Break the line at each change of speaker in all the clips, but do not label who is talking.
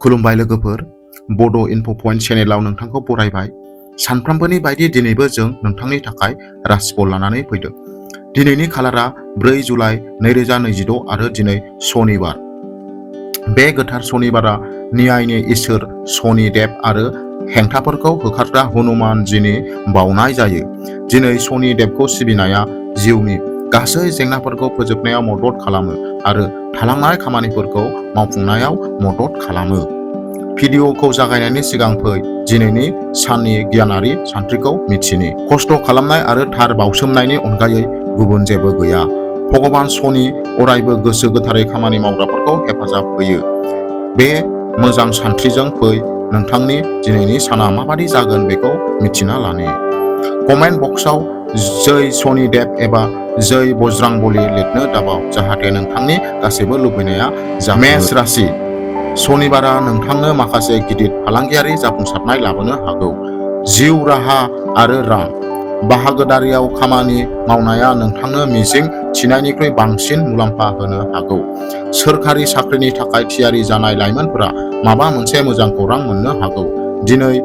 खुलुमबाय लोगोफोर, बड' इनफ' पइन्ट चेनेलाव नोंथांखौ बरायबाय। सानफ्रामबोनि बायदि दिनैबो जों नोंथांनि थाखाय राशिफल लानानै फैदों। दिनैनि खालारा 4 जुलाइ 2026 आरो दिनै सनिबार। बे गोथार सनिबारा न्यायनि इसोर शनिदेव आरो हेंथाफोरखौ होखारग्रा हनुमानजीनि बावनाय जायो। दिनै शनिदेवखौ सिबिनाया जिउनि गासै जेंनाफोरखौ फोजोबनायाव मदद खालामो आरो थालांनाय खामानिफोरखौ मावफुंनायाव मदद खालामो। भिडिअखौ जागायनायनि सिगां फै दिनैनि साननि गियानारि सानथ्रिखौ मिथिनि। खस्थ' खालामनाय आरो थार बावसोमनायनि अनगायै गुबुन जेबो गैया। भगबान शनि अरायबो गोसो गोथारै खामानि मावग्राफोरखौ हेफाजाब होयो। बे मोजां सानथ्रिजों फै नोंथांनि दिनैनि साना माबादि जागोन बेखौ मिथिना लानि। कमेन्ट बक्सआव जै शनिदेव एबा जै बजरांबली लिरनो दाबाव जाहाथे नोंथांनि गासैबो लुबैनाया जाफुङो। मेष राशि। सनिबारा नोंथांनो माखासे गिदिर फालांगियारि जाफुंसारनाय लाबोनो हागौ। जिउ राहा आरो रां बाहागोदारियाव खामानि मावनाया नोंथांनो मिजिं थिनायनिख्रुइ बांसिन मुलाम्फा होनो हागौ। सोरखारि साख्रिनि थाखाय थियारि जानाय लाइमोनफोरा माबा मोनसे मोजां खौरां मोननो हागौ। दिनै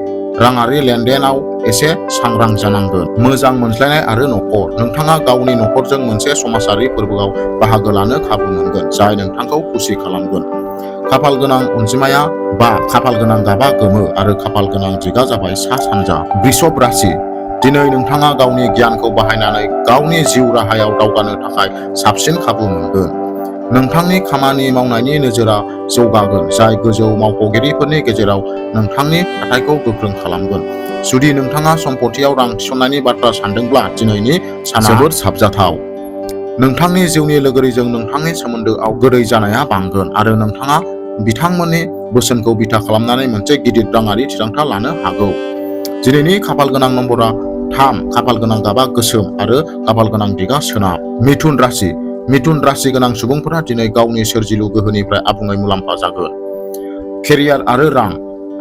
राङारि लेनदेनाव एसे सांग्रां जानांगोन। मोजां मोनज्लायनाय आरो न'खर नोंथाङा गावनि न'खरजों मोनसे समाजारि फोरबोआव बाहागो लानो खाबु मोनगोन जाय नोंथांखौ खुसि खालामगोन। खाफाल गोनां अनजिमाया 5, खाफाल गोनां गाबा गोमो आरो खाफाल गोनां दिगा जाबाय सा सानजा। वृषभ राशि। दिनै नोंथाङा गावनि गियानखौ बाहायनानै गावनि जिउ राहायाव दावगानो थाखाय साबसिन खाबु मोनगोन। नोंथांनि खामानि मावनायनि नोजोरा जौगागोन जाय गोजौ मावख'गिरिफोरनि गेजेराव नोंथांनि थाथायखौ गोख्रों खालामगोन। जुदि नोंथाङा सम्पथियाव रां थिसननायनि बाथ्रा सानदोंब्ला दिनैनि साना जोबोद साबजाथाव। नोंथांनि जिउनि लोगोरिजों नोंथांनि सोमोन्दोआव गोदै जानाया बांगोन आरो नोंथाङा बिथांमोननि बोसोनखौ बिथा खालामनानै मोनसे गिदिर राङारि थिरांथा लानो हागौ। दिनैनि खाफाल गोनां नम्बरा 3, खाफाल गोनां गाबा गोसोम आरो खाफाल गोनां दिगा सोनाब। मिथुन राशि। मिथुन राशि गोनां सुबुंफोरा दिनै गावनि सोरजिलु गोहोनिफ्राय आबुङै मुलाम्फा जागोन। केरियार आरो रां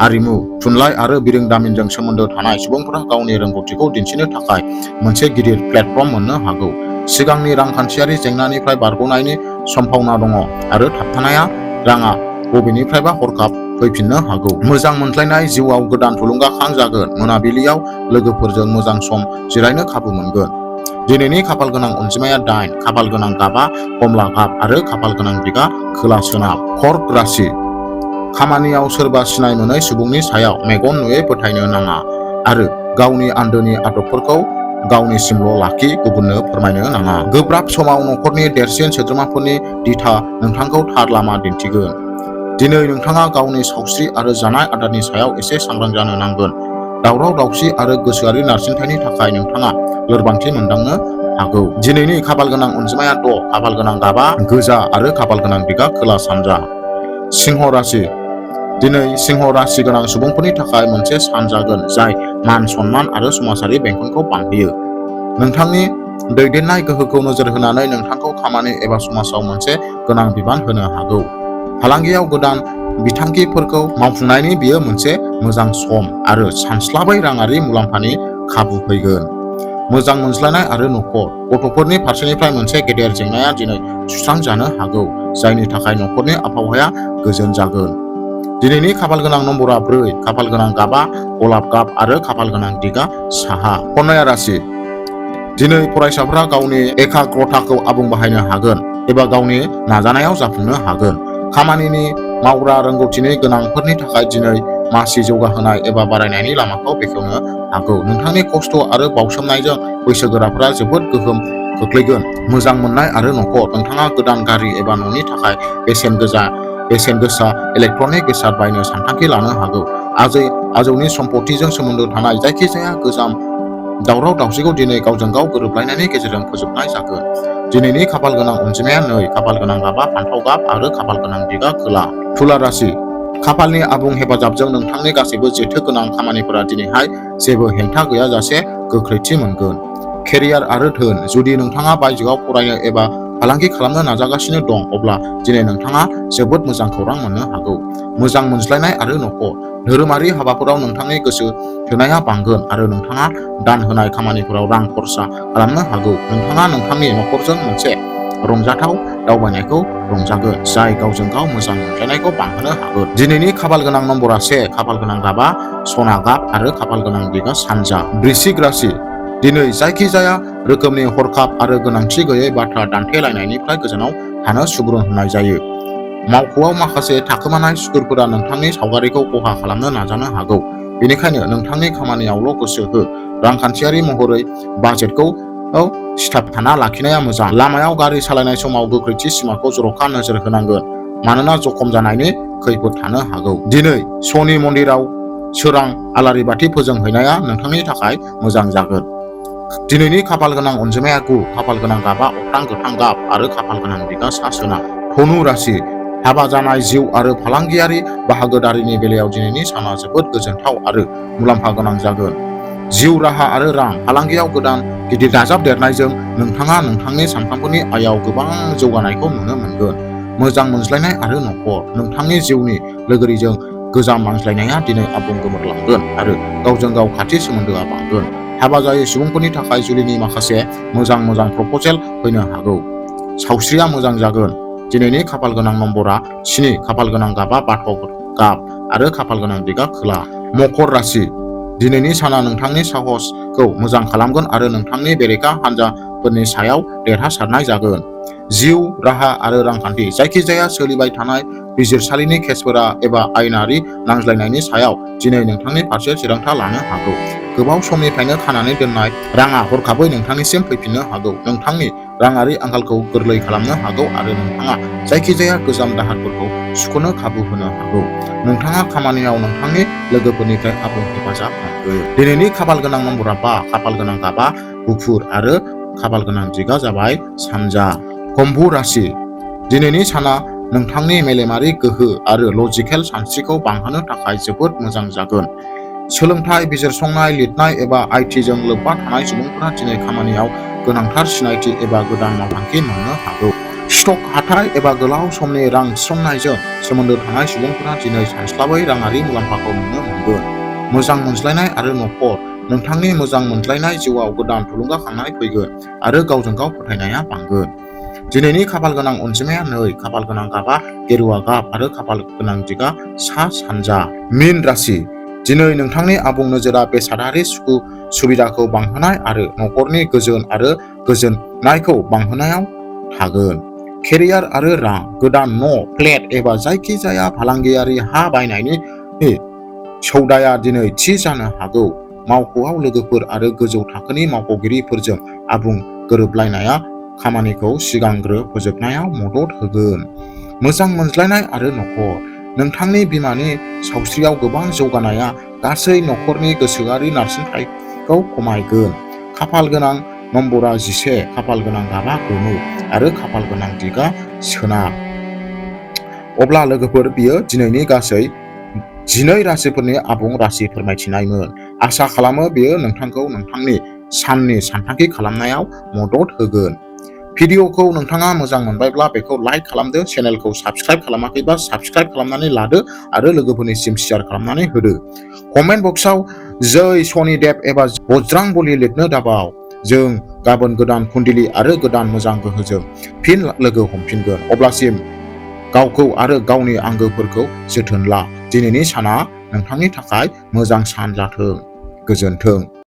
आरिमु, थुनलाइ आरो बिरोंदामिनजों सोमोन्दो थानाय सुबुंफोरा गावनि रोंगौथिखौ दिन्थिनो थाखाय मोनसे गिदिर प्लेटफर्म मोननो हागौ। सिगांनि रांखान्थियारि जेंनानिफ्राय बारग'नायनि सम्भावना दङ आरो थाबथानाया राङा बबेनिफ्रायबा हरखाब फैफिननो हागौ। मोजां मोनज्लायनाय जिउआव गोदान थुलुंगाखां जागोन। मोनाबिलियाव लोगोफोरजों मोजां सम जिरायनो खाबु मोनगोन। दिनैनि खाफाल गोनां अनजिमाया 8, खाफाल गोनां गाबा कमला गाब आरो खाफाल गोनां दिगा खोला सोनाब। कर्क राशि। खामानियाव सोरबा सिनाय मोनै सुबुंनि सायाव मेगन नुयै फोथायनो नाङा आरो गावनि आन्दोनि आदबफोरखौ गावनिसिमल' लाखि गुबुननो फोरमायनो नाङा। गोब्राब समाव न'खरनि देरसिन सोद्रोमाफोरनि दिथा नोंथांखौ थार लामा दिन्थिगोन। दिनै नोंथाङा गावनि सावस्रि आरो जानाय आदारनि सायाव एसे सांग्रां जानो नांगोन। दावराव-दावसि आरो गोसोआरि नारसिनथायनि थाखाय नोंथाङा लोरबांथि मोनदांनो हागौ। दिनैनि खाफाल गोनां अनजिमाया 6, खाफाल गोनां गाबा गोजा आरो खाफाल गोनां दिगा खोला सानजा। सिंह राशि। दिनै सिंह राशि गोनां सुबुंफोरनि थाखाय मोनसे सान जागोन जाय मान सन्मान आरो समाजारि बेंखनखौ बांहोयो। नोंथांनि दैदेननाय गोहोखौ नोजोर होनानै नोंथांखौ खामानि एबा समाजाव मोनसे गोनां बिबान होनो हागौ। फालांगियाव गोदान बिथांखिफोरखौ मावफुंनायनि बेयो मोनसे मोजां सम आरो सानस्लाबै राङारि मुलाम्फानि खाबु फैगोन। मोजां मोनज्लायनाय आरो न'खर गथ'फोरनि फारसेनिफ्राय मोनसे गेदेर जेंनाया दिनै सुस्रांजानो हागौ जायनि थाखाय न'खरनि आबहावाया गोजोन जागोन। दिनैनि खाफाल गोनां नम्बरा 4, खाफाल गोनां गाबा गलाब गाब आरो खाफाल गोनां दिगा साहा। कन्या राशि। दिनै फरायसाफोरा गावनि एकाग्रताखौ आबुं बाहायनो हागोन एबा गावनि नाजानायाव जाफुंनो हागोन। खामानिनि मावग्रा रोंगौथिनि गोनांफोरनि थाखाय दिनै मासि जौगाहोनाय एबा बारायनायनि लामाखौ बेखेवनो हागौ। नोंथांनि खस्थ' आरो बावसोमनायजों बैसोगोराफोरा जोबोद गोहोम खोख्लैगोन। मोजां मोननाय आरो न'खर नोंथाङा गोदान गारि एबा न'नि थाखाय बेसेन गोसा इलेक्ट्रनिक बेसाद बायनो सानथांखि लानो हागौ। आजै-आजौनि सम्पथिजों सोमोन्दो थानाय जायखिजाया गोजाम दावराव-दावसिखौ दिनै गावजों गाव गोरोबलायनायनि गेजेरजों फोजोबनाय जागोन। दिनैनि खाफाल गोनां अनजिमाया 2, खाफाल गोनां गाबा फान्थाव गाब आरो खाफाल गोनां दिगा खोला। तुला राशि। खाफालनि आबुं हेफाजाबजों नोंथांनि गासैबो जेथो गोनां खामानिफोरा दिनैहाय जेबो हेंथा गैयाजासे गोख्रैथि मोनगोन। केरियार आरो धोन जुदि नोंथाङा बायजोआव फरायनो एबा फालांगि खालामनो नाजागासिनो दं अब्ला दिनै नोंथाङा जोबोद मोजां खौरां मोननो हागौ। मोजां मोनज्लायनाय आरो न'खर धोरोमारि हाबाफोराव नोंथांनि गोसो थोनाया बांगोन आरो नोंथाङा दान होनाय खामानिफोराव रां खरसा खालामनो हागौ। नोंथाङा नोंथांनि न'खरजों मोनसे रंजाथाव दावबायनायखौ रंजागोन, जाय गावजों गाव मोजां मोनलायनायखौ बांहोनो हागोन। दिनैनि खाफाल गोनां नम्बरा 1, खाफाल गोनां गाबा सना गाब आरो खाफाल गोनां दिगा सानजा। बृश्चिक राशि, दिनै जायखिजाया रोखोमनि हरखाब आरो गोनांथि गैयै बाथ्रा दान्थेलायनायनिफ्राय गोजानाव थानो सुबुरुन होनाय जायो। मावख'आव माखासे थाखोमानाय सुथुरफोरा नोंथांनि सावगारिखौ खहा खालामनो नाजानो हागौ, बेनिखायनो नोंथांनि खामानियावल' गोसो हो। रांखान्थियारि महरै बाजेटखौ सिथाबना लाखिनाया मोजां। लामायाव गारि सालायनाय समाव गोख्रैथि सिमाखौ जर'खा नोजोर होनांगोन, मानोना जखम जानायनि खैफोद थानो हागौ। दिनै शनि मन्दिराव सोरां आलारि बाथि फोजोंहैनाया नोंथांनि थाखाय मोजां जागोन। दिनैनि खाफाल गोनां अनजिमाया 9, खाफाल गोनां गाबा अख्रां गोथां गाब आरो खाफाल गोनां दिगा सा सोनाब। धनु राशि, हाबा जानाय जिउ आरो फालांगियारि बाहागोदारिनि बेलायाव दिनैनि साना जोबोद गोजोनथाव आरो मुलाम्फा गोनां जागोन। जिउ राहा आरो रां फालांगियाव गोदान गिदिर दाजाबदेरनायजों नोंथाङा नोंथांनि सानफ्रोमबोनि आयाव गोबां जौगानायखौ नुनो मोनगोन। मोजां मोनज्लायनाय आरो नखर, नोंथांनि जिउनि लोगोरिजों गोजाम नांज्लायनाया दिनै आबुं गोमोरलांगोन आरो गावजों गाव खाथि सोमोन्दोआ बांगोन। हाबा जायै सुबुंफोरनि थाखाय जुलिनि माखासे मोजां प्रप'जेल फैनो हागौ। सावस्रिया मोजां जागोन। दिनैनि खाफाल गोनां नम्बरा 7, खाफाल गोनां गाबा बाथ' गाब आरो खाफाल गोनां दिगा खोला। मकर राशि, दिनैनि साना नोंथांनि साहसखौ मोजां खालामगोन आरो नोंथांनि बेरेखा हान्जाफोरनि सायाव देरहासारनाय जागोन। जिउ राहा आरो रांखान्थि, जायखिजाया सोलिबाय थानाय बिजिरसालिनि केसफोरा एबा आयेनारि नांज्लायनायनि सायाव दिनै नोंथांनि फारसे थिरांथा लानो हागौ। गोबाव समनिफ्रायनो खानानै दोननाय राङा हरखाबै नोंथांनिसिम फैफिननो हागौ, नोंथांनि राङारि आंखालखौ गोरलै खालामनो हागौ आरो नोंथाङा जायखिजाया गोजाम दाहारफोरखौ सुख'नो खाबु होनो हागौ। नोंथाङा खामानियाव नोंथांनि लोगोफोरनिफ्राय आबुं हेफाजाब मोनगोन। दिनैनि खाफाल गोनां नम्बरा 5, खाफाल गोनां गाबा गुफुर आरो खाफाल गोनां दिगा जाबाय सानजा। कुम्भ राशि, दिनैनि साना नोंथांनि मेलेमारि गोहो आरो लजिकेल सानस्रिखौ बांहोनो थाखाय जोबोद मोजां जागोन। सोलोंथाइ, बिजिरसंनाय, लिरनाय एबा आईटीजों लोब्बा थानाय सुबुंफोरा दिनै खामानियाव गोनांथार सिनायथि एबा गोदान मावथांखि मोननो हागौ। स्टक हाथाइ एबा गोलाव समनि रां थिसननायजों सोमोन्दो थानाय सुबुंफोरा दिनै सानस्लाबै राङारि मुलाम्फाखौ नुनो मोनगोन। मोजां मोनज्लायनाय आरो नखर, नोंथांनि मोजां मोनज्लायनाय जिउआव गोदान थुलुंगाखांनाय फैगोन आरो गावजों गाव फोथायनाया बांगोन। दिनैनि खाफाल गोनां अनजिमाया 2, खाफाल गोनां गाबा गेरुवा गाब आरो खाफाल गोनां दिगा सा सानजा। मीन राशि, दिनै नोंथांनि आबुं नोजोरा बेसादारि सुबिदाखौ बांहोनाय आरो नखरनि गोजोन आरो गोजोननायखौ बांहोनायाव थागोन। केरियार आरो रां, गोदान न', फ्लेट एबा जायखिजाया फालांगियारि हा बायनायनि सौदाया दिनै थि जानो हागौ। मावख'आव लोगोफोर आरो गोजौ थाखोनि मावख'गिरिफोरजों आबुं गोरोबलायनाया खामानिखौ सिगांग्रो फोजोबनायाव मदद होगोन। मोजां मोनज्लायनाय आरो नखर, नोंथांनि बिमानि सावस्रियाव गोबां जौगानाया गासै नखरनि गोसोआरि नारसिनथायखौ खमायगोन। खाफाल गोनां नम्बरा 11, खाफाल गोनां गाबा गोमो आरो खाफाल गोनां दिगा सोनाब। अब्ला लोगोफोर, बियो दिनैनि गासै 12 राशिफोरनि आबुं राशि फोरमायथिनायमोन। आसा खालामो बेयो नोंथांखौ नोंथांनि साननि सानथांखि खालामनायाव मदद होगोन। भिडिअखौ नोंथाङा मोजां मोनबायब्ला बेखौ लाइक खालामदो, चेनेलखौ साबस्क्राइब खालामाखैबा साबस्क्राइब खालामनानै लादो आरो लोगोफोरनिसिम शेयार खालामनानै होदो। कमेन्ट बक्सआव जै शनिदेव एबा बज्रांबली लिरनो दाबाव। जों गाबोन गोदान कुण्डली आरो गोदान मोजां गोहोजों फिन लोगो हमफिनगोन। अब्लासिम गावखौ आरो गावनि आंगोफोरखौ जोथोन ला। दिनैनि साना नोंथांनि थाखाय मोजां सान जाथों। गोजोन्थों।